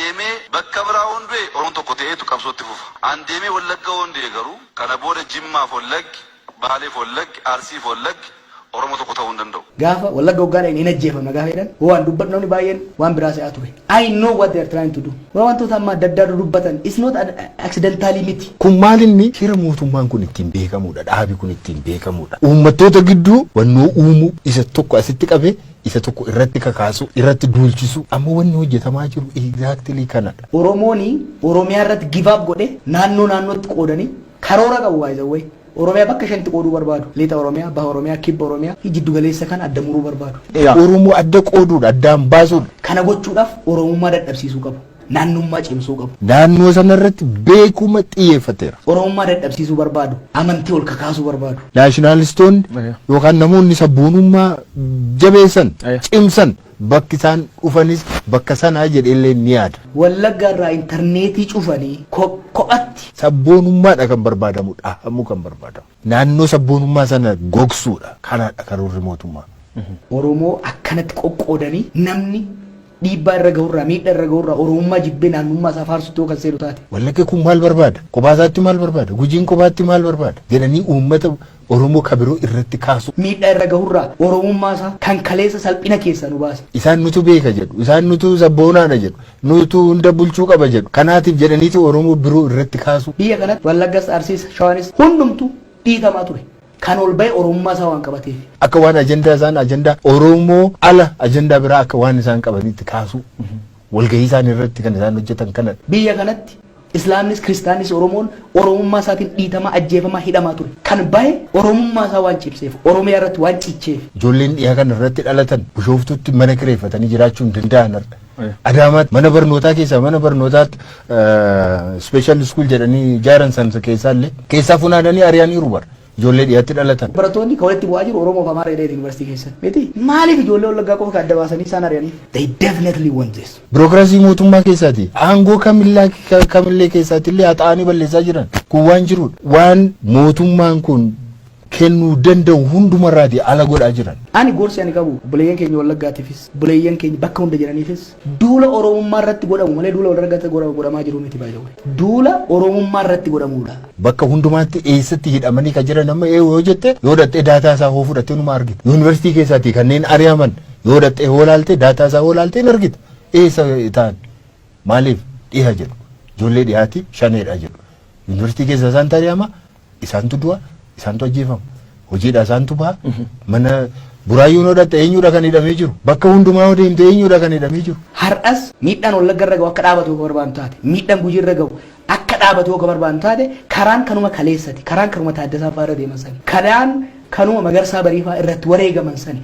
Deemee bakka biraa yoon du'e, Oromoon tokko ta'eetu qabsootti fufa. An deemee Wallagga yoon du'e garuu, kana booda Jimmaaf Wallaggi, Baaleef Wallaggi, Arsiif Wallaggi Oromoo tokko ta'uu hin danda'u. Gaafa Wallagga hoggaa dhaqne hin ajjeefamna gaafa jedhan, hoo an dubbadhu namni baay'een waan biraa se'aa ture. I know what they are trying to do. Waa wantoota amma adda addaa dudubbatan, it's not accidentally miti. Kun maal inni shira mootummaan kun ittiin beekamudha. Dhaabi kun ittiin beekamudha. Uummattoota gidduu wannoo uumuu, isa tokko asitti qabee isa tokko irratti kakaasu, irratti duulchisu. Amma wanni hojjetamaa jiru exactly kanadha. Oromooni Oromiyaa irratti give up godhe, naannoo naannootti qoodanii karoora qabu, by the way. Oromiyaa bakka shanitti qooduu barbaadu. Lixa Oromiyaa, Baha Oromiyaa, Kibba Oromiyaa fi jiddu galeessa kana adda muruu barbaadu. Oromoo adda qooduudha, addaan baasuudha. Kana gochuudhaaf Oromummaa dadhabsiisuu qabu. Naannummaa cimsuu qabu. Naannoo sanarratti beekuma xiyyeeffateera. Oromummaa dadhabsiisuu barbaadu. Amantii ol kakaasuu barbaadu. Nationalistoonni yookaan namoonni sabboonummaa jabeessan, cimsan, bakki isaan dhufanis bakka sanaa jedheellee ni yaada. Wallagga irraa intarneetii cufanii kophatti. Sabboonummaadha kan barbaadamu, dhahamuu kan barbaadamu. Naannoo sabboonummaa sana gogsuudha. Kanaadha karoorri mootummaa. Oromoo akkanatti qoqqoodanii namni dhiibbaa irra gahurraa, miidhaa irra gahurraa, Oromummaa jibbee naannummaa isaa faarsutti yoo kan seenu taate. Wallagga kun maal barbaada? Kophaa isaatti maal barbaada? Gujiin kophaatti maal barbaada? Jedhanii uummata Oromoo kabiroo irratti kaasu. Miidhaa irra gahurraa Oromummaa isaa kan kaleessa salphina keessaa nu baase. Isaan nutu beeka jedhu, isaan nutu sabboonaadha jedhu, nutu hunda bulchuu qaba jedhu. Kanaatiif jedhaniitu Oromoo biroo irratti kaasu. Biyya kanatti Wallaggas, Arsiis, Shawaanis hundumtuu dhiitamaa ture. Kan ol ba'e Oromummaa isaa waan qabateef. Akka waan ajandaa isaan ajandaa Oromoo ala ajandaa biraa akka waan isaan qabanitti kaasu. Walgahii isaan irratti kan isaan hojjetan kanadha. Biyya kanatti Islaamnis Kiristaanis Oromoon Oromummaa isaatiin dhiitamaa, ajjeefamaa, hidhamaa ture. Kan bahe Oromummaa isaa waan cimseef, Oromiyaa irratti waan cicheef. Ijoolleen dhiyaa kana irratti dhalatan Bishooftutti mana kireeffatanii jiraachuu hin danda'an har'a. Adaamaatti mana barnootaa keessaa, mana barnootaatti special school jedhanii ijaaran san keessaa illee keessaa funaananii ari'aniiru bara. Ijoollee dhiyaatti dhalatan. Barattoonni kan walitti bu'aa jiru Oromoo fi Amaara jedhee yuunivarsiitii keessatti. Miti, maaliif ijoollee Wallaggaa qofa kan adda baasanii isaan ari'aniif? They definitely want this. Birookiraasii mootummaa keessaati. Aangoo kamillaa kamillee keessaati illee haxaa'anii balleessaa jiran. Kun waan jirudha. Waan mootummaan kun kennuu danda'u hundumarraati ala godhaa jiran. Ani gorsi ani qabu obboleeyyan keenya Wallaggaatiifis, obboleeyyan keenya bakka hunda jiraniifis, duula Oromummaa irratti godhamu malee duula Wallaggaatti godhamaa jiru miti, baay'ee. Duula Oromummaa irratti godhamudha. Bakka hundumaatti eessatti hidhamanii kan jiran amma ee yoo jette, yoo dhattee data isaa hoo fudhattee numa argita. Yuunivarsiitii keessaatii kanneen ari'aman yoo dhattee hoo laalte, data isaa hoo laalte hin argita. Eessa ta'an? Maaliif dhiha jedhu? Ijoollee dhiyaati shaneedha jedhu. Yuunivarsiitii keessa isaan ari'ama, isaantu du'a, isaantu ajjeefama. Hojiidha isaantu baha. Mana Buraayyuun hoo dhatte, eenyudha kan hidhamee jiru? Bakka hundumaa hoo deemte, eenyudha kan hidhamee jiru? Har'as miidhaan Wallagga irra gahu akka dhaabatu yoo barbaannu taate, miidhaan Gujii irra gahu akka dhaabatu yoo barbaannu taate, karaan kanuma kaleessati, karaan kanuma Taaddasaa fa'aa irra deeman sani, karaan kanuma Magarsaa Bariifaa irratti wareegaman sani.